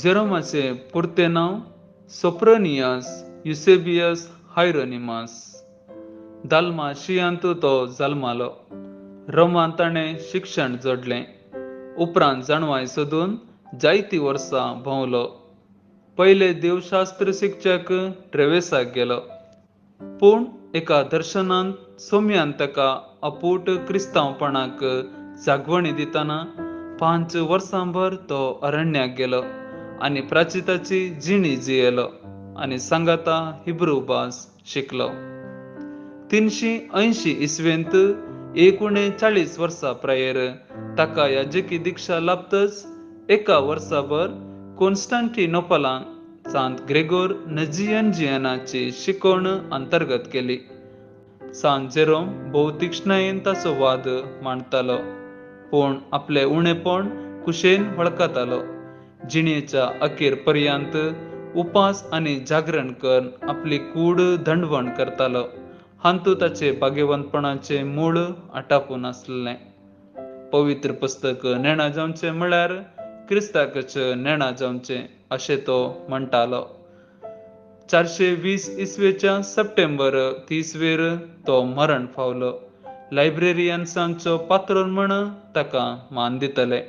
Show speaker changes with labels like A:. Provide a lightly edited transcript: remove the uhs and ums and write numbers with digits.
A: जेरोमाचें पुरतें नांव सोप्रोनियस युसेबियस हायरोनिमस. दाल्माशियांत तो जल्मालो. रोमांत ताणें शिक्षण जोडलें. उपरांत जाणवाय सोदून जायतीं वर्सां भोंवलो. पयले देवशास्त्र शिकच्याक ट्रेवेसाक गेलो. पूण एका दर्शनांत सोम्यान ताका अपूट क्रिस्तांवपणाक जागवणी दितना 5 वर्सांभर तो अरण्याक गेलो आनी प्राचिताची जिणी जियेलो आनी सांगाता हिब्रू भास शिकलो. 380 इसवेंत 39 वर्सां प्रायेर ताका याजकी दीक्षा लाभतच एका वर्साभर कॉन्स्टांटिनोपलान सांत ग्रेगोर नजियनजियनाची शिकवण अंतर्गत केली. सांत जेरोम भोव तीक्ष्णायेन ताचो वाद मांडतालो, पूण आपलें उणेपण कुशेन वळखतालो. जिणेच्या अखेर पर्यंत उपास आनी जागरण करून आपली कूड दंडवण करतालो. हांतू ताचे भाग्यवंतपणाचें मूळ आटापून आसलें. पवित्र पुस्तक नेणा जावचें म्हळ्यार क्रिस्ताकच नेणा जावचें अशें तो म्हणटालो. 420 इसवेच्या सप्टेंबर 30 वेर तो मरण फावलो. लायब्रेरियन्सांचो पात्रोन म्हण ताका मान दितले.